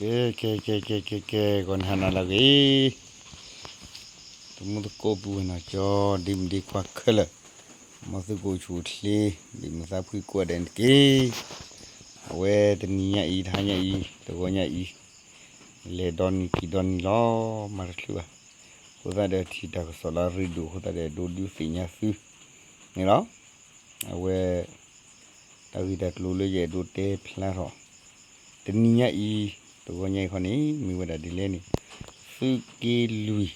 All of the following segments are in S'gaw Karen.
ကဲ ကဲ ကဲ ကဲ ကဲ ကဲ ဂီၤနံၤဟါနၤလၢအဂ့ၤ, တမူသကိးပုၢ်ဝဲၢ်နီၢ်ကၠီ ဒ့မုၣ်ဒ့ခွါခဲလၢာ်, မ်သုကအိၣ်ဆူၣ်အိၣ်ချ့ ဘၣ်မုာ်သးဖှံကိးဂၤဒဲးန့ၣ်တက့ၢ်. အဝဲတနံၤညါအံၤ တဟါညါအံၤ တဂီၤညါအံၤ လဲၤဒီနံၤက့ၤဒီနံၤလီၤ မၤတချုးဘၣ်. အဃိသတးဒီး ထံၣ်တၢ်ကစီၣ်လၢအရ့ဒိၣ်အဃိသတးဒီး ဒိးဒုးသ့ၣ်ညါသုန့ၣ်လီၤ. အဝဲ တၢ်ဂ့ၢ်တၢ်ကျိၤလၢယအဲၣ်ဒိးတဲဖျါထီၣ် တနံၤညါအံၤ တဂီၤညါအံၤခီန့ၣ် မ့ၢ်ဝဲဒၣ်ဒ်လဲၣ်န့ၣ် သုးက့လွံၢ်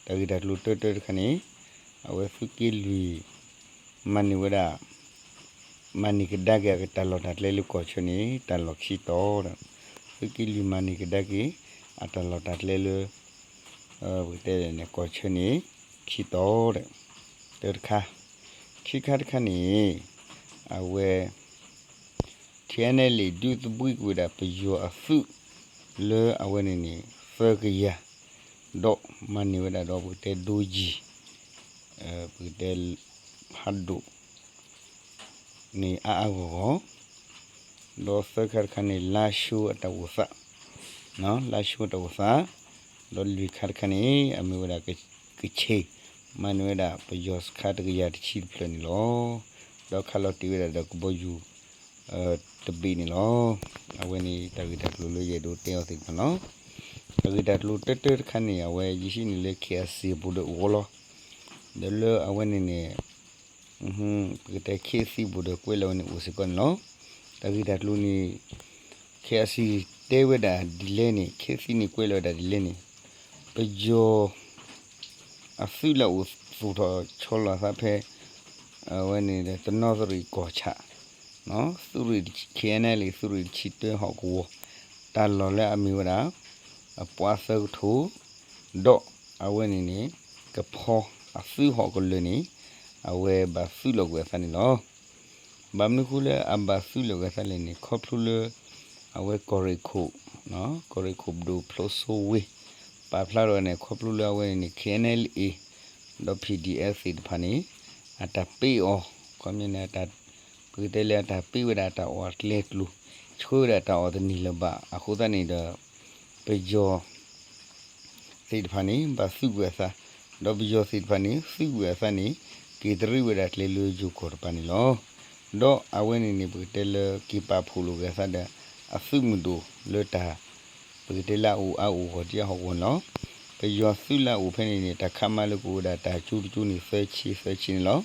တၢ်ဂ့ၢ်တၢ်ကျိၤတၢတၢတခါန့ၣ် အဝဲသုးက့လွံၢ် မၤန့ၢ်ဝဲဒၣ် မၤန့ၢ်ကဒါက့ၤအတၢ်လီၢ်တၢ်ကျဲလၢကီၢ်ဆၢန့ၣ် တၢ်လီၢ်ခံတီၤဒီး သုးက့လွံၢ်မၤန့ၢ်ကဒါက့ၤ အတၢ်လီၢ်တၢ်ကျဲလၢ ပကတဲန့ၣ် ကီၢ်ဆၢန့ၣ် ခံတီၤဒီး တၢတခါ, ခံခါတခါန့ၣ် အဝဲ ထံၣ်အဲနဲလ့ၣ် ဒုးသဘှံးကွံာ်ဝဲဒၣ်ပယီၤအသုး လၢအဝဲန့ၣ်န့ၣ် သၢကယၤ ဒီးမၤန့ၢ်ဝဲဒၣ်ဒီးပကတဲဒိယံၤ ပကတဲ ဖးဒိၣ် န့ၣ်အါအါဂီၢ်ဂီၢ်, ဒီးသၢခါတခါန့ၣ် လါၡိအတၢ်အိၣ်သး, လါၡိအတၢ်အိၣ်သး, ဒီးလွံၢ်ခါတခါန့ၣ် အမ့ၢ်ဝဲဒၣ် ကဆ့ၣ် မၤန့ၢ်ဝဲဒၣ်ပယီၤစခါတကယၤတဆံတဖျၢၣ်န့ၣ်လီၤ. ဒီးခးလီၤတ့ၢ်ဝဲဒၣ်ဒီးကဘီယူၤ တဘ့ၣ်န့ၣ်လီၤ. အဝဲန့ၣ်တၢ်ဂ့ၢ်တၢ်ကျိၤလၢယအဲၣ်ဒိးတဲအီၤသ့ၣ်တဖၣ်လီၤ. တၢ်ဂ့ၢ်တၢ်ကျိၤတၢတၢတခါန့ၣ် အဝဲယဟံးန့ၢ်လၢ ခ့ၣ်အစံၣ် အပူၤဒီးအိၣ်လီၤ. ဒီးလၢအဝဲန့ၣ်န့ၣ် ပကတဲ ခ့ၣ်အစံၣ် အပူၤဒီးကွဲးလီၤဝဲန့ၣ်အိၣ်စ့ၢ်ကီးန့ၣ်လီၤ. တၢ်ဂ့ၢ်တၢ်ကျိၤန့ၣ် ခ့ၣ်အစံၣ် တဲဝဲဒၣ်ဒ်လဲၣ်န့ၣ် ခ့ၣ်အစံၣ်န့ၣ်ကွဲးလီၤဝဲဒၣ်ဒ်လဲၣ်န့ၣ် ပယီၤ အသုးလၢအအိၣ်သူၣ်ထီၣ်ဆီလီၤအသးဖဲ အဝဲန့ၣ်ဒီး တနီသရံၣ်ကီၢ်ဆၣ် သုးရ့ၣ် ခ့ၣ်အဲနဲလ်အ့ သုးရ့ၣ်တဆံတၢဟီၣ်ကဝီၤ တၢ်လီၢ်လၢအမ့ၢ်ဝဲဒၣ် အပှၤသၢကထိ ဒီးအဝဲန့ၣ်န့ၣ် ကဖီအသုးဟီၣ်ကလၢာ်န့ၣ် အဝဲဘၣ်သုးလီၤကွံာ်အသးန့ၣ်လီၤ. ဘၣ်မနုၤဃိလၢအဘၣ်သုးလီၤကွံာ်အသးလဲၣ်န့ၣ် ခီဖျိလၢ အဝဲကီၢ်ရ့ၣ်ခိၣ် ကီၢ်ရ့ၣ်ခိၣ်ပဒိၣ်ဖျိစိဝ့ ပာ်ဖျါထီၣ်န့ၣ် ခီဖျိလၢအဝဲန့ၣ်န့ၣ် ခ့ၣ်အဲနဲလ်အ့ ဒီး ပီၣ်ဒီးအဲၣ်ဖ် သ့ၣ်တဖၣ်န့ၣ် အတၢ်ပ့းအီၤ ခီပညီန့ၣ် ပကတဲလၢအတၢ်ပ့းဝဲဒၣ်တၢ်အီၣ်အကျဲကျိၤ ဆှၢဝဲဒၣ်တၢ်အီၣ်တန့ၢ်လၢၤဘၣ် အဃိသတးန့ၣ်ဒီး ပယီၤ သ့ၣ်တဖၣ်န့ၣ် ဘၣ်သုးကွံာ်အသး, ဒီးပယီၤသ့ၣ်တဖၣ်န့ၣ် သုးကွံာ်အသးန့ၣ် က့ၤတရံးဝဲဒၣ်ကျဲလၢယိၤကီၢ်တပၤန့ၣ်လီၤ. ဒီးအဝဲန့ၣ်န့ၣ် ပကတဲလၢက့ၤပာ်ဖှိၣ်လိာ်ကွံာ်အသးဒီး အသုးမုၢ်ဒိၣ်လၢတၢ် ပကတဲလၢအအိၣ်အါအိၣ်ဂီၢ်တယၢ်ဟီၣ်ကဝီၤန့ၣ်လီၤ. ပယီၤသုးလၢအအိၣ်ဖဲန့ၣ်န့ၣ် တၢ်ခးမၤလၢကအိၣ်ဝဲဒၣ်တၢ်ကၠိတကၠိန့ၣ် သၢဆံသၢဆံန့ၣ်လီၤ.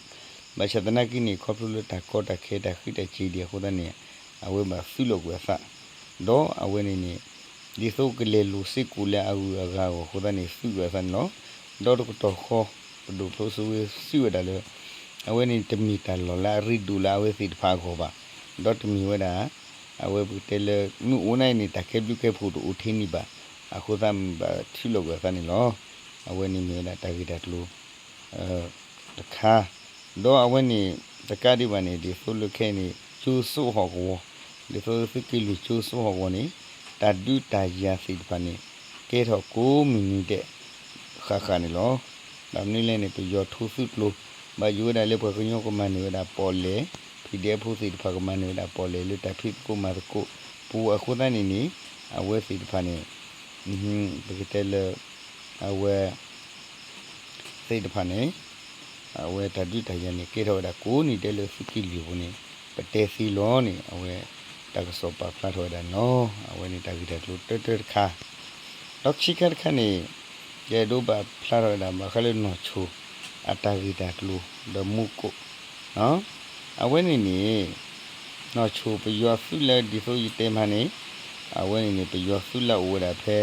ဘၣ်ဆၣ်သနာ်က့န့ၣ် ခီဖျိလၢတၢ်ကီတၢ်ခဲတၢ်ဃံးတၢ်စ့ၤဒံးအဃိသတးန့ၣ် အဝဲဘၣ်သုးလီၤကွံာ်အသး ဒီးအဝဲန့ၣ်န့ၣ် ဒ်သိးကလဲၤလိာ်စ့ၢ်ကီးလၢအဂုၤအဂၤအဂီၢ်အဃိသတးန့ၣ် သုးကွံာ်အသးန့ၣ်လီၤ. ဒီးတကတီၢ်ဃီ ပဒိၣ်ဖျိစိဝ့စံးဝဲဒၣ်လၢ အဝဲန့ၣ်တမ့ၢ်တၢ်လီၢ်လၢအရ့ဒိၣ်လၢအဝဲသ့ၣ်တဖၣ်အဂီၢ်ဘၣ်, ဒီးတမ့ၢ်ဝဲဒၣ် အဝဲပကတဲလၢ မ့ၢ်အိၣ်န့ၣ်န့ၣ် တၢ်ကဲဘျုးကဲဖှိၣ်တအိၣ်ထဲန့ၣ်ဘၣ်, အဃိသတးဘၣ်ထုးလီၤကွံာ်အသးန့ၣ်လီၤ. အဝဲန့ၣ်မ့ၢ်ဝဲဒၣ်တၢ်ဂ့ၢ်တၢ်ကျိၤ တခါ, ဒီးအဝဲန့ၣ် တကးဒံးဘၣ်န့ၣ် ဒ်သိးလၢခဲအံၤန့ၣ် ကၠိစိဟီၣ်ကဝီၤ, ဒ်သိးသုးက့လွံၢ်ကၠိစိဟီၣ်ကဝီၤန့ၣ် တၢ်ဒုးတၢ်ယၤသ့ၣ်တဖၣ်န့ၣ် ကဲထီၣ်ကိးမုၢ်နံၤဒဲး ဃၣ်ဃၣ်န့ၣ်လီၤ. ဘၣ်မနုၤလဲၣ်န့ၣ် ပယီၤထိသုးကျိၤ ဘၣ်ယိၣ်ဝဲဒၣ်လၢပှၤကညီကမၤန့ၢ်ဝဲဒၣ်ပီၣ်လဲၣ်, ဖံဒဲဖိသ့ၣ်တဖၣ်ကမၤန့ၢ်ဝဲဒၣ်ပီၣ်လဲၣ်လၢတၢ်ဖံးသကိးမၤသကိးပူၤအဃိသတးန့ၣ်န့ၣ် အဝဲသ့ၣ်တဖၣ်န့ၣ် ပကတဲလၢ အဝဲ သ့ၣ်တဖၣ်န့ၣ် အဝဲတၢ်ဒုးတၢ်ယၤန့ၣ် ကဲထီၣ်ဝဲဒၣ်ကိးနံၤဒဲးလၢသုးက့လွံၢ်အပူၤန့ၣ် ပတဲသ့လီၤန့ၣ် အဝဲတၢ်ကစီၣ်ပာ်ဖျါထီၣ်ဝဲဒၣ်န့ၣ်လီၤ. အဝဲန့ၣ်တၢ်ဂ့ၢ်တၢ်ကျိၤတၢတၢတခါ, ဒီးခံခါတခါန့ၣ် ယအဲၣ်ဒိးပာ်ဖျါထီၣ်ဝဲဒၣ် ဘၣ်ဃးလၢနီၢ်ဆိၣ်အတၢ်ဂ့ၢ်တၢ်ကျိၤ ဒီးမူကိး အဝဲန့ၣ်န့ၣ် နီၢ်ဆိၣ်ပယီၤသုးလၢဒ်သိးယတဲမးန့ၣ် အဝဲန့ၣ်န့ၣ် ပယီၤသုးလၢအအိၣ်ဝဲဒၣ်ဖဲ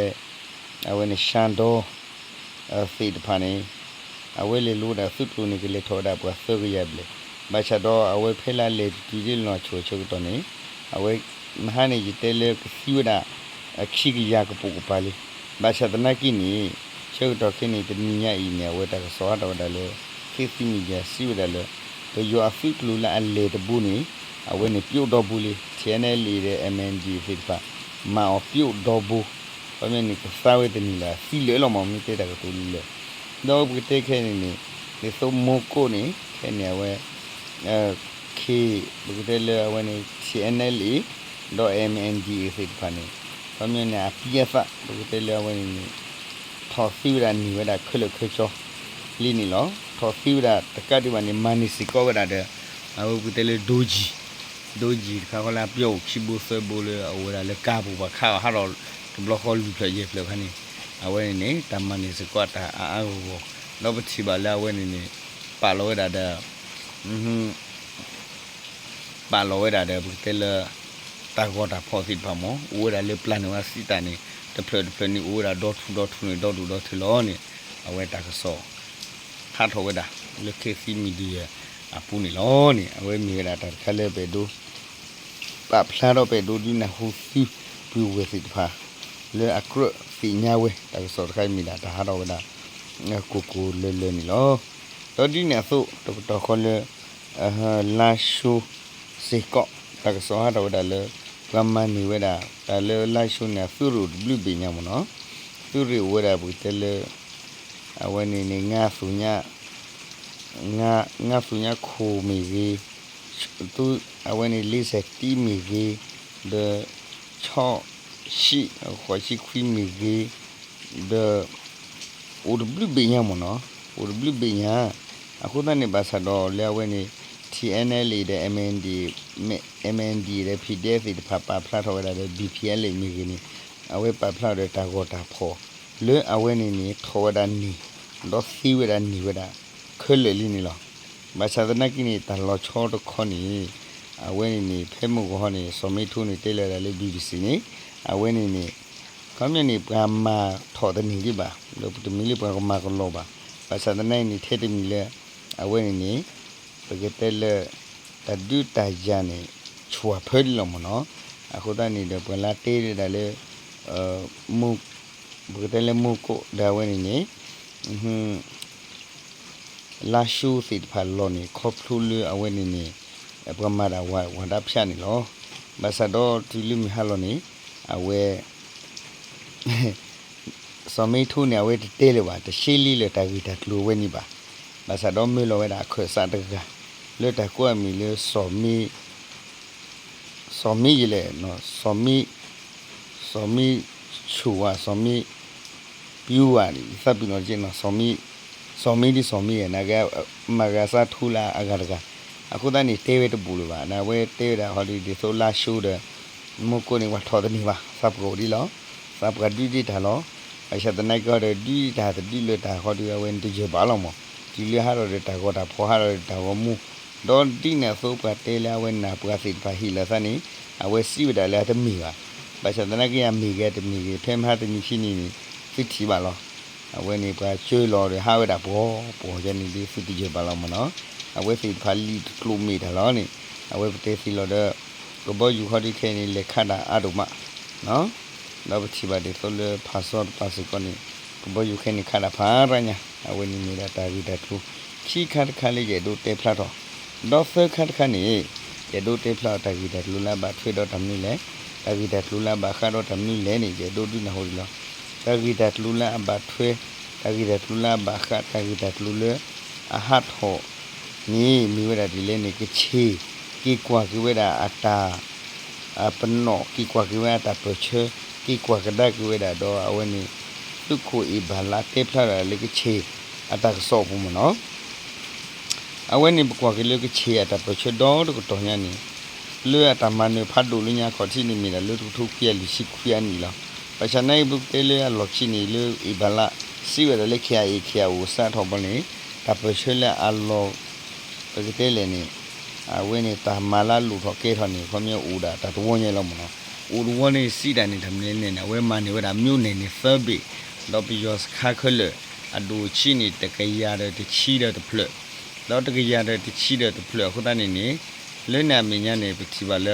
အဝဲန့ၣ် ရှမ်းတော သ့ၣ်တဖၣ်န့ၣ် အဝဲလဲၤလိာ်ဝဲဒၣ်သုးကျိၤန့ၣ် ကလဲၤထီၣ်ဝဲဒၣ်ပှၤသၢကယၤဘျဲၣ်, ဘၣ်ဆၣ်ဒီးအဝဲဖဲလၢအလဲၤတတုၤလၢနီၢ်ဆိၣ်အဆၢကတီၢ်န့ၣ် အဝဲ မဟါန့ၣ် ယတဲလၢကသံဝဲဒၣ် အခံကယၤကပိာ်ကပၤလံ. ဘၣ်ဆၣ်သနာ်က့န့ၣ် ဆၢကတီၢ်ခဲအံၤန့ၣ် တနံၤညါအံၤန့ၣ် အဝဲတၢ်ကစီၣ်ဟးထီၣ်ဝဲဒၣ်လၢ ခေတ်သစ်မီဒီယာ စံးဝဲဒၣ်လၢ ပယီၤအသုးကျိၤလၢအလဲၤတဘိန့ၣ် အဝဲန့ၣ်ပျိၣ်ဒီဘိလံ, ထံၣ်အဲနဲလ်အ့ဒီး MNDAA သ့ၣ်တဖၣ် မၤအီၤပျိၣ်ဒီဘိ, ခီပညီန့ၣ် ကသါဝဲတန့ၢ်လၢၤ သံလၢာ်လီၤမး မ့ၢ်တဲတၢ်ကတိၤလၢလၢာ်, ဒီးပကတဲခဲအံၤန့ၣ်န့ၣ် ဒ်သိးမူကိးန့ၣ် ခဲအံၤန့ၣ် အဝဲ ခ့ ပကတဲလၢအဝဲန့ၣ် ထံၣ်အဲနဲလ်အ့ ဒီး MNDAA သ့ၣ်တဖၣ်န့ၣ် ခီပညီန့ၣ် အပံအသၣ် ပကတဲလၢအဝဲန့ၣ်န့ၣ် ထီၣ်သံဝဲဒၣ်န့ၢ်ဝဲဒၣ်ခဲလၢာ်ခဲဆ့လံန့ၣ်လီၤ. ထီၣ်သံဝဲဒၣ်တကးဒံးဘၣ်န့ၣ် မၤန့ၢ်စ့ၢ်ကီးဝဲဒၣ်ဒီး အဝဲပကတဲလၢ ဒိကံၣ် ဒိကံၣ်တခါဃီလၢအပျီအိၣ်ခံဘိသၢဘိလၢအအိၣ်ဝဲဒၣ်လၢကါပူၤပှၤခးအီၤဟးထီၣ်တဘျီဃီလွံၢ်ဖျၢၣ်ယဲၢ်ဖျၢၣ်အခါန့ၣ် အဝဲန့ၣ်န့ၣ် တၢ်မၤန့ၢ်စ့ၢ်ကီးအတၢ်အါအါဂီၢ်ဂီၢ် ဒီးပထံၣ်ဘၣ်လၢအဝဲန့ၣ်န့ၣ် ပာ်လီၤဝဲဒၣ်ဒီး ပာ်လီၤဝဲဒၣ်ဒီး ပကတဲလၢ တၢ်ဂီၤတၢ်ဖီၣ်သ့ၣ်တဖၣ်မ့ၢ် အိၣ်ဝဲဒၣ်လၢပျၢ်န့ၣ်ဝဲစံးတၢ်န့ၣ် တဖျၢၣ်တဖျၢၣ်န့ၣ် အိၣ်ဝဲဒၣ်ဒီထူဒီထူန့ၣ် ဒီဒူၣ်ဒီထၢလီၤန့ၣ် အဝဲတၢ်ကစီၣ် ဟးထီၣ်ဝဲဒၣ် လၢ Khit Thit Media အပူၤန့ၣ်လီၤန့ၣ် အဝဲမ့ၢ်ဝဲဒၣ်တၢ်တခါလၢပအဲၣ်ဒိး ပာ်ဖျါထီၣ်ပအဲၣ်ဒိးဒုးနၢ်ဟူသု ပုၢ်ဝဲၢ်သ့ၣ်တဖၣ် လၢအကြၢးသ့ၣ်ညါဝဲ တၢ်ကစီၣ်တခါအံၤမ့ၢ်ဒၣ်တၢ်ဟးထီၣ်ဝဲဒၣ် ကိၢ်ကိၢ်လၢၤလၢၤန့ၣ်လီၤ. ဒီးဒ်န့ၣ်အသိး တကတီၢ်ဃီလၢ လါၡိစ့ၢ်ကီး တၢ်ကစီၣ်ဟးထီၣ်ဝဲဒၣ်လၢ ပှၤမၤန့ၢ်ဝဲဒၣ် တၢ်လၢလါၡိန့ၣ် အသုးရ့ၣ်အိၣ်တဘျုးဘ့ၣ်ညါမ့ၢ်နီၤ, သုးရ့ၣ်အိၣ်ဝဲဒၣ်ပကတဲလၢ အဝဲန့ၣ်န့ၣ် ငါးသုည ငါးသုညခိၣ်မ့ၢ်ဂ့ၤ, အဝဲန့ၣ် လေးဆယ်တံ မ့ၢ်ဂ့ၤ, ဒီး ခြောက်ဆံ, ဃိးဆံခွံမ့ၢ်ဂ့ၤ, ဒီး အိၣ်တဘျုးဘ့ၣ်ညါမ့ၢ်နီၤ, အိၣ်တဘျုးဘ့ၣ်ညါ, အဃိသတးန့ၣ် ဘၣ်ဆၣ်ဒီးလၢအဝဲန့ၣ် ထံၣ်အဲၣ်နဲၣ်လ်အ့ ဒီး MNDAA ဒီး PDF သ့ၣ်တဖၣ်ပာ်ဖျါထီၣ်ဝဲဒၣ်ဒီး BPLA မ့ၢ်ဂ့ၤန့ၣ် အဝဲပာ်ဖျါဒီးတၢ်ဂီၤတၢ်ဖီၣ် လၢအဝဲန့ၣ်န့ၣ် ထီၣ်ဝဲဒၣ်န့ၣ် ဒီးသ့ဝဲဒၣ်န့ၢ်ဝဲဒၣ် ခဲလၢာ်လံန့ၣ်လီၤ. ဘၣ်ဆၣ်သနာ်က့န့ၣ် တၢ်လီၤဆီတခီန့ၣ် အဝဲန့ၣ်န့ၣ် ဖဲမုၢ်ဂီၤဟီန့ၣ် စီၤမ့ထိန့ၣ်တဲလၢဒၣ်လၢ BBC န့ၣ် အဝဲန့ၣ်န့ၣ် ခီပညီန့ၣ် ပှၤမၤထီၣ်တန့ၢ်ဒံးဘၣ်, ဒီးပတမ့ၢ်လၢပှၤကမၤကလီဘၣ်. ဘၣ်ဆၣ်သနာ်က့န့ၣ် ထဲတမံၤလၢ အဝဲန့ၣ်န့ၣ် ပကတဲလၢ တၢ်ဒုးတၢ်ယၤန့ၣ် ဆူၣ်ဖၢဒံးလီၤမ့ၢ်နီၤ. အဃိသတးန့ၣ်ဒီး ပှၤလၢတဲဒၣ်လၢ ပကတဲလၢမူကိၣ်ဒီးအဝဲန့ၣ်န့ၣ် လါၡိသ့ၣ်တဖၣ်လီၤန့ၣ် ခီဖျိလၢအဝဲန့ၣ်န့ၣ် ပှၤမၤဒၣ်ဝၤဝၤဒၣ်ဖၠးန့ၣ်လီၤ. ဘၣ်ဆၣ်ဒီးတုၤလၢမုၢ်ဟါလီၤန့ၣ် အဝဲ စီၤမ့ထိန့ၣ် အဝဲတတဲလၢၤဘၣ်, တရှဲလံလၢတၢ်ဂ့ၢ်တၢ်ကျိၤအဝဲန့ၣ်ဘၣ်. ဘၣ်ဆၣ်ဒီးမၢလီၤဝဲဒၣ်အခၢၣ်စးတဂၤ လၢတၢ်ကိးအမံၤလၢ စီၤမ့ယလဲၣ်, စီၤမ့ စီၤမ့ဆိၣ်ဝါ စီၤမ့ ပျူၤဝါ သးပ့ၤနီၣ်တက့ၢ်နီၤ, စီၤမ့ စီၤမ့ဒ်စီၤမ့ နာ်က့ မၤဂ့ၤအစးထူလၢအဂၤတဂၤ, အဃိသတးန့ၣ် တဲဝဲတဘူးလၢၤဘၣ်, နာ်က့အဝဲတဲဝဲဒၣ်ဟီဒ်သိးလါၡိဒီး မူကိၣ်န့ၣ် ပှၤထီၣ်တန့ၢ်ဘၣ်, သးပှၢ်အိၣ်ဒံးလီၤ, သးပှၢ်ဒုးဒံးတၢ်လီၤ. ဘၣ်ဆၣ်သနာ်က့အီၤဒီး ဒုးဒံးတၢ်တဒုးလၢတၢ်ဃီဒီး အဝဲန့ၣ်တယၢၢ်ဘၣ်လီၤမး, တုၤလၢဟးထီၣ်ဒီးတၢ်ဂီၤတၢ်ဖီၣ် ဟးထီၣ်ဒီးတၢ်ဂီၤမူ, ဒီးဒ်န့ၣ်အသိးပှၤတဲလၢအဝဲနၢ်ပှၤသ့ၣ်တဖၣ်ဟ့ၣ်လီၤသးန့ၣ် အဝဲစံးဝဲဒၣ်လၢအတမ့ၢ်ဘၣ်. ဘၣ်ဆၣ်သနာ်က့အမ့ၢ်ဂ့ၤအတမ့ၢ်ဂ့ၤ ဖဲမဟါတနံၤခံနံၤန့ၣ် သုထံၣ်ဘၣ်လီၤ. အဝဲန့ၣ်ပှၤစၢလီၤဒီးဟးဝဲဒၣ်ပှီၤပှီၤယဲန့ၣ်ဒီး သုတယၢၢ်ဘၣ်လီၤမးနီၤ. အဝဲသ့ၣ်တဖၣ်လံာ်တကျိၤမ့ၢ်တၢ်လီၤန့ၣ် အဝဲပတဲသ့လီၤဒီး ကဘီယူၤခီဒုးခဲအံၤန့ၣ် လဲၤခးတၢ်အါဒိၣ်မး ဒီးပထံၣ်ဘၣ်ဒ်သိးလၢဖၣ်စီတပၤစ့ၢ်ကီးန့ၣ် ကဘီယူၤခဲအံၤန့ၣ် ခးတၢ်ဖးရါညါ, အဝဲန့ၣ်မ့ၢ်ဒၣ်တၢ်ဂ့ၢ်တၢ်ကျိၤ ခံခါတခါလၢယအဲၣ်ဒိးတဲဖျါထီၣ်, ဒီးသၢခါတခါန့ၣ် ယအဲၣ်ဒိးတဲဖျါထီၣ်တၢ်ဂ့ၢ်တၢ်ကျိၤလၢအဘၣ်ထွဲဒီးတၢ်မနုၤလဲၣ်, တၢ်ဂ့ၢ်တၢ်ကျိၤလၢအဘၣ်ဃးဒီးတၢ်မနုၤလဲၣ်န့ၣ် ယအဲၣ်ဒိးဒုးနၢ်ဟူဒံးလီၤ. တၢ်ဂ့ၢ်တၢ်ကျိၤလၢအဘၣ်ထွဲ, တၢ်ဂ့ၢ်တၢ်ကျိၤလၢအဘၣ်ဃး, တၢ်ဂ့ၢ်တၢ်ကျိၤလၢ အဟးထီၣ်န့ၣ် မ့ၢ်ဝဲဒၣ်ဒ်လဲၣ်န့ၣ် ကချ့ၣ် က့ၤကွၢ်က့ၤဝဲဒၣ်အတၢ် ပနီၣ် က့ၤကွၢ်က့ၤဝဲအတၢ်ပၢၢ်ဆၢ, က့ၤကွၢ်ကဒါက့ၤဝဲဒၣ်ဒီးအဝဲန့ၣ် သုးခိၣ်အ့ၣ်ဘၣ်လါတဲဖျါထီၣ်လၢကချ့ၣ် အတၢ်ကစီၣ်အပူၤမ့ၢ်နီၤ. အဝဲန့ၣ်ပကွၢ်က့ၤလၢကချ့ၣ်အတၢ်ပၢၢ်ဆၢဒီတကတီၢ်ညါန့ၣ် လၢအတၢ်မၤနၢၤဖးဒိၣ်လၢညါခီၣ်ထံးန့ၣ် မ့ၢ်ဒၣ်လၢတကထိခွံကယၤလွံၢ်ဆံခွံအနံၣ်လီၤ. ဘၣ်ဆၣ်နာ်က့ ပကတဲလၢအလီၢ်ခံန့ၣ် လၢအ့ၣ်ဘၣ်လါ စံးဝဲဒၣ်လၢ KIA KIO စးထီၣ်ဘီန့ၣ် တၢ်ပၢၢ်ဆၢလၢအလီၢ် ပကတဲလဲၣ်န့ၣ် အဝဲန့ၣ်တၢ်မၤလၢလိၣ်ထီၣ်ကဲထီၣ်န့ၣ် ခီပညီအိၣ်ဒၣ်တၢ်တဝီညါလီၤမ့ၢ်နီၤ. အိၣ်တဝီန့ၣ်စံးတၢ်န့ၣ် တၢ်မနုၤလဲၣ်န့ၣ် အဝဲမၤန့ၢ်ဝဲဒၣ် မြို့နယ် န့ၣ် သၢဘ့ၣ်, ဒီးပယီၤစခါခဲလၢာ် အဒိၣ်အဆံးန့ၣ် တကယၤဒီးတဆံဒီးတဖျၢၣ်, ဒီးတကယၤဒီးတဆံဒီးတဖျၢၣ်အဃိသတးန့ၣ်န့ၣ် လၢန့ၣ်အမဲာ်ညါန့ၣ် ပထံၣ်ဘၣ်လၢ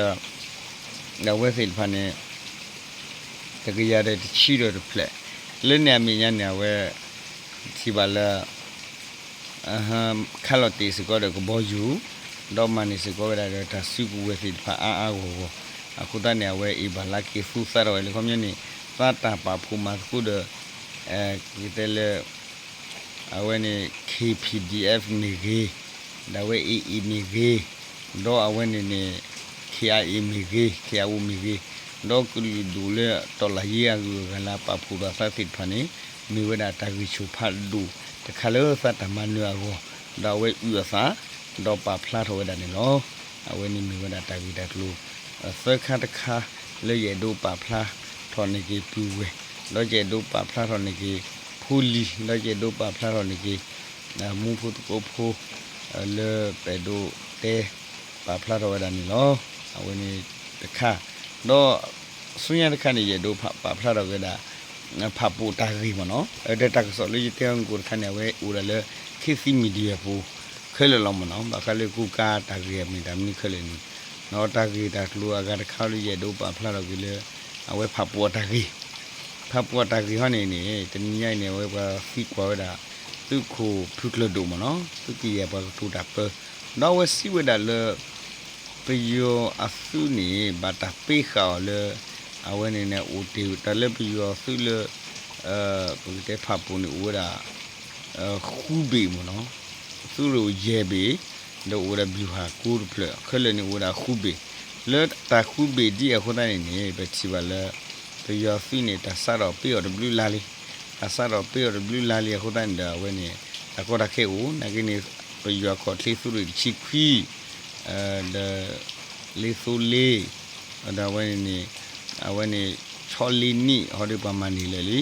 အဝဲသ့ၣ်တဖၣ်န့ၣ် တကယၤဒီးတဆံဒီးတဖျၢၣ်, လၢန့ၣ်အမဲာ်ညါန့ၣ် အဝဲ ပထံၣ်ဘၣ်လၢ ခးလီၤတ့ၢ်စ့ၢ်ကီးဒီးကဘီယူၤ, ဒီးမၤန့ၢ်စ့ၢ်ကီးဝဲဒၣ်ဒီးတၢ်စုကဝဲၤသ့ၣ်တဖၣ်အါအါဂီၢ်ဂီၢ်, အဃိသတးန့ၣ် အဝဲအ့ၣ်ဘၣ်လါက့ၤသူသးထီၣ်ဝဲလၢခီပညီန့ၣ် သးတၢ်ပာ်ဖှိၣ်မၤသကိးဒီး ပကတဲလၢ အဝဲန့ၣ် KPDF မ့ၢ်ဂ့ၤ, ဒီးအဝဲ AA မ့ၢ်ဂ့ၤ, ဒီးအဝဲန့ၣ်န့ၣ် KIA မ့ၢ်ဂ့ၤ, KIO မ့ၢ်ဂ့ၤ, ဒီးကလုာ်ဒူၣ်လၢတီလၢယ့အဂုၤအဂၤလၢအပာ်ဖှိၣ်ဒီးအသးသ့ၣ်တဖၣ်န့ၣ် မ့ၢ်ဝဲဒၣ်တၢ်ဂံၢ်ဆူၣ်ဖးဒိၣ်တခါလၢသးတၢ်မၤနၢၤအဂီၢ်, ဒီးအဝဲအုၣ်အသး ဒီးပာ်ဖျါထီၣ်ဝဲဒၣ်န့ၣ်လီၤ. အဝဲန့ၣ်မ့ၢ်ဝဲဒၣ်တၢ်ဂ့ၢ်တၢ်ကျိၤ သၢခါတခါ လၢယအဲၣ်ဒိးပာ်ဖျါထီၣ်န့ၢ်က့ၤပုၢ်ဝဲၢ်, ဒီးယအဲၣ်ဒိးပာ်ဖျါထီၣ်န့ၢ်က့ၤ ဖိလံၤ, ဒီးယအဲၣ်ဒိးပာ်ဖျါထီၣ်န့ၢ်က့ၤ မူဖိသကိးဖိ လၢပအဲၣ်ဒိးတဲ ပာ်ဖျါထီၣ်ဝဲဒၣ်န့ၣ်လီၤ. အဝဲန့ၣ်တခါ, ဒီးဆူညါတခါန့ၣ် ယအဲၣ်ဒိးပာ်ဖျါထီၣ်က့ၤဝဲဒၣ် ဖၣ်ပူၣ်တၢ်ဂ့ၢ်မ့ၢ်နီၤ, ဒီးတၢ်ကစီၣ်လၢယတဲအီၤမုၢ်ကိၣ်တခါန့ၣ် အဝဲအိၣ်ဒၣ်လၢ ခေတ်သစ် Media ပူၤ ခဲလၢာ်လီၤမ့ၢ်နီၤ, ဘၣ်ဃးလၢကူကၤတၢ်ဂ့ၢ်အမ့ၢ်တၢ်မနုၤခဲလၢာ်န့ၣ်, ဒီးတၢ်ဂ့ၢ်တၢ်ကျိၤအဂၤတခါလၢယအဲၣ်ဒိးပာ်ဖျါထီၣ်က့ၤလၢ အဝဲဖၣ်ပူၣ်အတၢ်ဂ့ၢ် ဖၣ်ပူၣ်အတၢ်ဂ့ၢ်ဟီန့ၣ်န့ၣ် တနံၤညါအံၤန့ၣ် အဝဲပှၤသံကွၢ်ဝဲဒၣ် သုးခိၣ်ဖုကျၢၢ်ဒိၣ်မ့ၢ်နီၤ, သုးက့ယဲၢ်ပှၤကတိၤတၢ်ပၢ, ဒီးအဝဲစံးဝဲဒၣ်လၢ ပယီၤအသုးန့ၣ် ဘၣ်တၢ်ပ့ဃာ်အီၤလၢ အဝဲန့ၣ်န့ၣ် အိၣ်တ့ၢ်တၢ်လၢပယီၤအသုးလၢ ပကတဲဖၣ်ပူၣ်န့ၣ် အိၣ်ဝဲဒၣ် ဃုဘ့ၣ်မ့ၢ်နီၤ, သုးရ့ၣ်အိၣ်ယဲၢ်ဘ့ၣ်, ဒီးအိၣ်ဝဲဒၣ်ဘျုးဟၣ်ကိတဖျၢၣ် ခဲလၢာ်န့ၣ်အိၣ်ဝဲဒၣ်ဃုဘ့ၣ်, လၢတၢ်ဃုဘ့ၣ်ဒ်အဃိသတးန့ၣ်န့ၣ် ပထံၣ်ဘၣ်လၢ ပယီၤသုးန့ၣ် တၢ်စးထီၣ်ပ့အီၤတဘျုးလါလံ, တၢ်စးထီၣ်ပ့အီၤတဘျုးလါလံအဃိသတးန့ၣ်ဒီး အဝဲန့ၣ် တၢ်ကီတၢ်ခဲအိၣ် နာ်က့န့ၣ် ပယီၤခီၣ်ချ့သုးရ့ၣ်တဆံခွံ ဒီး လ့သိလ့ ဒီးအဝဲန့ၣ်န့ၣ် အဝဲန့ၣ် ဆီလ့နံၣ်ဟီဒီးပှၤမၤန့ၢ်လၢာ်လံ,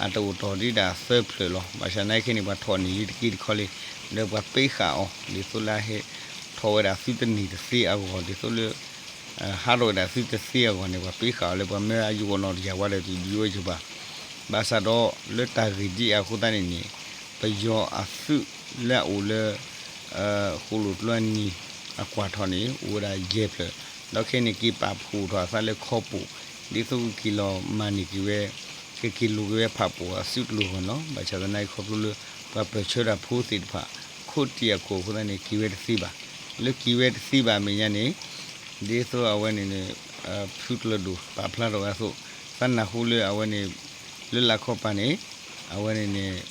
အတအိၣ်တီၢ်ဒံးဒၣ်သၢဖျၢၣ်လီၤ. ဘၣ်ဆၣ်နာ်က့န့ၣ် ပှၤထီၣ်န့ၢ်လံတက့ၢ်တခီလံ, ဒီးပှၤပ့ဃာ်အီၤ ဒ်သိးလၢဟဲထီၣ်ဝဲဒၣ်သုတန့ၢ်တသ့အဂီၢ် ဒ်သိးလၢ ဟးထီၣ်ဝဲဒၣ်သုတသ့အဂီၢ်န့ၣ် ပှၤပ့ဃာ်အီၤလၢပှၤမၢအယိာ်နီၢ်တယၢ်ဝါဒီး တဒုးဝဲယဘၣ်. ဘၣ်ဆၣ်ဒီးလၢတၢ်ဂ့ၢ်ဒ်အဃိသတးန့ၣ်န့ၣ် ပယီၤအသုးလၢအအိၣ်လၢ ဃိၣ်လိၣ်တလၢအနံၤ အကွၢ်ထီၣ်န့ၣ် အိၣ်ဝဲဒၣ်ယဲၢ်ဖျၢၣ်, ဒီးခဲအံၤန့ၣ်က့ၤပာ်ဖှိၣ်ထီၣ်အသးလၢခီပူၤ ဒ်သိးကက့ၤလီၤမၤန့ၢ်က့ၤဝဲ ကက့ၤလိာ်က့ၤဝဲဖၣ်ပူၣ်အသုးကျိၤအဂီၢ်န့ၣ်လီၤ. ဘၣ်ဆၣ်သနာ်က့ခီဖျိလၢ ပှၤပၢၢ်ဆၢတၢ်ဖိသ့ၣ်တဖၣ် ခိးတံၢ်အခိၣ်အဃိသတးန့ၣ် က့ၤဝဲတသ့ဘၣ်. လၢက့ၤဝဲတသ့ဘၣ်အမဲာ်ညါန့ၣ် ဒ်သိးအဝဲန့ၣ်န့ၣ် ဖုကျၢၢ်ဒိၣ်ပာ်ဖျါထီၣ်ဝဲအသိး သးနၢ်ဟူလၢအဝဲန့ၣ် လၢလၢခီပၤန့ၣ် အဝဲန့ၣ်န့ၣ်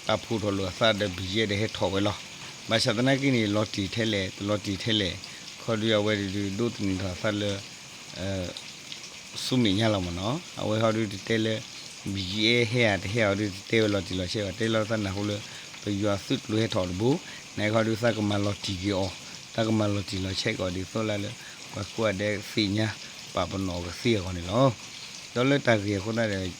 ပာ်ဖှိၣ်ထီၣ်လိာ်အသးဒီး ဘံၣ်ယဲၢ် ဒီးဟဲထီၣ်ဝဲလီၤ. ဘၣ်ဆၣ်သနာ်က့န့ၣ် လီၤတံၢ်ထဲလဲၣ် တလီၤတံၢ်ထဲလဲၣ် ခီဒုးအဝဲဒုးဒိးသန့ၤထီၣ်အသးလၢ ဆူမဲာ်ညါလီၤမ့ၢ်နီၤ. အဝဲဟီဒုးတတဲလၢ ဘံၣ်ယဲၢ် ဟဲဧါတဟဲဧါဒုးတတဲဝဲလီၤတံၢ်လီၤဆဲးဘၣ် တဲလီၤသးနၢ်ဟူလၢ ပယီၤသုးကျိၤဟဲထီၣ်တဘိ နာ်က့ဟီဒုးသးကမၤလီၤတံၢ်က့ၤအီၤ သးကမၤလီၤတံၢ်လီၤဆဲးက့ၤအီၤဒ်သိးလၢ ပှၤကိးဂၤဒဲးသ့ၣ်ညါ ပာ်ပနီၣ်အီၤကသ့အဂီၢ်န့ၣ်လီၤ. ဒီးလၢတၢ်ဂ့ၢ်အဃိသတးဒီး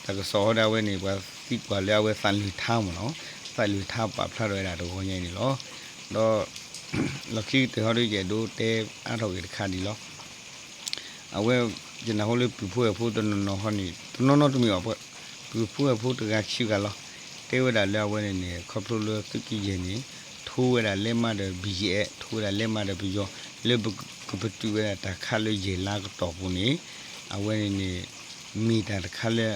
တၢ်ကစီၣ်ဟီဒုးအဝဲန့ၣ် ပှၤသံကွၢ်လၢအဝဲသးလွံၢ်ထါမ့ၢ်နီၤ သးလွံၢ်ထါပာ်ဖျါထီၣ်ဝဲဒၣ်တဂီၤညါအံၤန့ၣ်လီၤ. ဒီး လီၢ်ခံကတၢၢ်ဟီဒုးယအဲၣ်ဒိးတဲအါထီၣ်က့ၤတခါဒ်လီၤ. အဝဲ ယနၢ်ဟူလၢပုၢ်ဖိဝဲၢ်ဖိတနီၤနီၤဟီန့ၣ် တနီၤနီၤတမ့ၢ်ဘၣ် ပုၢ်ဖိဝဲၢ်ဖိတဂၤခံဂၤလီၤ. တဲဝဲဒၣ်လၢအဝဲန့ၣ်န့ၣ် ခီဖျိလၢသုးက့ယဲၢ်န့ၣ် ထိဝဲဒၣ်လဲမးဒီး ဘံၣ်ယဲၢ် ထိဝဲဒၣ်လဲမးဒီးပယီၤ လၢပကပတုာ်ဝဲဒၣ်တၢ်ခးလၢယဲၢ်လါကတီၢ်ပူၤန့ၣ် အဝဲန့ၣ်န့ၣ် မ့ၢ်တၢ်တခါလၢ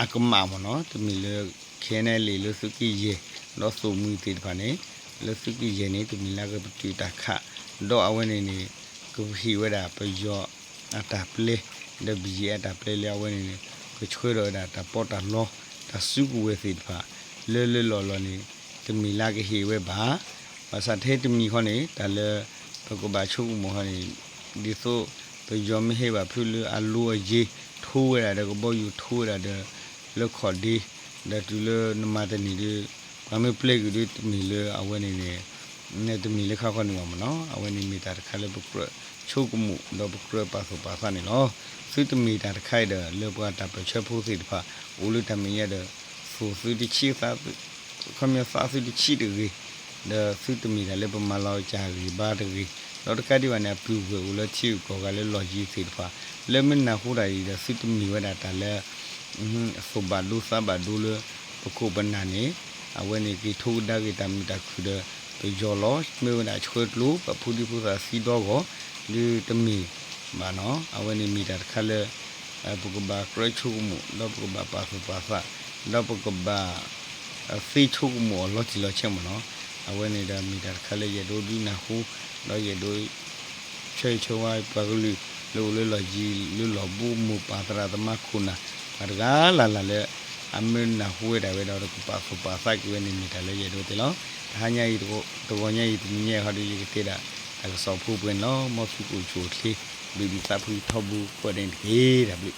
အကမၣ်မ့ၢ်နီၤ တမ့ၢ်လၢ ခဲန့ၣ်လံ လၢသုးက့ယဲၢ် ဒီးသိၣ်မှံသ့ၣ်တဖၣ်န့ၣ် လၢသုးက့ယဲၢ်န့ၣ် တမ့ၢ်လၢကပတုာ်တၢ်ခး ဒီးအဝဲန့ၣ်န့ၣ် ကဟ့ၣ်ဝဲဒၣ်ပယီၤအတၢ်ပျဲ ဒီးဘံၣ်ယဲၢ်အတၢ်ပျဲလၢအဝဲန့ၣ်န့ၣ် ကဆှၢထီၣ်ဝဲဒၣ်တၢ်ပီးတၢ်လီ တၢ်စုကဝဲၤသ့ၣ်တဖၣ် လၢလၢလီၢ်လီၢ်န့ၣ် တမ့ၢ်လၢကဟ့ၣ်ဝဲဘၣ်. ဘၣ်ဆၣ်ထဲတမံၤဃီန့ၣ် တၢ်လၢ ပကဘၣ်ဆိကမိၣ်ဃီန့ၣ် ဒ်သိး ပယီၤမ့ၢ်ဟ့ၣ်ဘၣ်ဖုလၢအလိၤအယ့ၤ ထိဝဲဒၣ်ဒီးကဘီယူၤ ထိဝဲဒၣ်ဒီး လၢခီၣ်ဒ့ ဒီးတုၤလၢနမၤတန့ၢ်ဒီး ပှၤမ့ၢ်ပျဲက့ၤဒီး တမ့ၢ်လၢအဝဲန့ၣ်န့ၣ် တမ့ၢ်လၢခါဃီန့ၣ်ဘၣ်မ့ၢ်နီၤ. အဝဲန့ၣ်မ့ၢ်တၢ်တခါလၢပကြၢးဆိကမိၣ် ဒီးပကြၢးပာ်သူၣ်ပာ်သးန့ၣ်လီၤ. သုတမ့ၢ်တၢ်တခါအံၤဒီး လၢပှၤတၢ်ပၢၢ်ဆၢဖိသ့ၣ်တဖၣ် အိၣ်လၢတၢ်မဲာ်ညါဒီး သူၣ်သုတဆံး ခီပညီသးသုတဆံးတဂ့ၤ ဒီးသုတမ့ၢ်တၢ်လၢပမၤလီၤစၢ်ဂံၢ်ဘါတဂ့ၤ, ဒီးတကးဒံးဘၣ်န့ၣ် အပုၢ်ဝဲၢ်အိၣ်လၢထံဂုၤကီၢ်ဂၤလၢလီၢ်ယံၤသ့ၣ်တဖၣ် လၢမ့ၢ်နၢ်ဟူတၢ်အံၤဒီး သုတမ့ၢ်ဝဲဒၣ်တၢ်လၢ သူၣ်ဘၣ်ဒိသးဘၣ်ဒိလၢ ပခိၣ်ပနၢ်န့ၣ် အဝဲန့ၣ်က့ၤထိကဒါက့ၤတၢ်မုာ်တၢ်ခုၣ်ဒီး ပယီၤလီၤ. မ့ၢ်ဝဲဒၣ်ဆှၢကျိ ပှၤဖိဒံဖိသၣ်သံဒီဂီၢ် ဒုးတမ့ၢ်ဘၣ်နီၤ. အဝဲန့ၣ်မ့ၢ်တၢ်တခါလၢ ပကဘၣ်ကြၢးဆိကမိၣ် ဒီးပကဘၣ်ပာ်သူၣ်ပာ်သး ဒီးပကဘၣ် သ့ဆိကမိၣ်အီၤလီၤတံၢ်လီၤဆဲးမ့ၢ်နီၤ. အဝဲန့ၣ်ဒီးမ့ၢ်တၢ်တခါလၢယအဲၣ်ဒိးဒုးနၢ်ဟူ ဒီးယအဲၣ်ဒိး ဆၢဂ့ၤဆၢဝါပှၤကလုာ် လၢအိၣ်လၢလီၢ်ယံၤလၢလီၢ်ဘူး မိၢ်ပၢ်သရၣ်သမါခိၣ်နၢ် ပှၤတဂၤလၢ်လၢ်လၢ အမ့ၢ်နၢ်ဟူဝဲဒၣ်ဝဲဒီး ကပာ်သူၣ်ပာ်သးက့ၤဝဲန့ၣ် မ့ၢ်တၢ်လၢယအဲၣ်ဒိးတဲလီၤ. တဟါညါအံၤ တဂီၤညါအံၤ တနံၤညါအံၤဟီဒီး ယကတဲဒၣ် အကစီၣ်ဖိပှဲၤန့ၣ်လီၤ. မ်သုကအိၣ်ဆူၣ်အိၣ်ချ့ ဘျုးဘံၣ်သးဖှံထီဘိကိးဂၤဒဲးန့ၣ်တက့ၢ်. တၢ်ဘျုး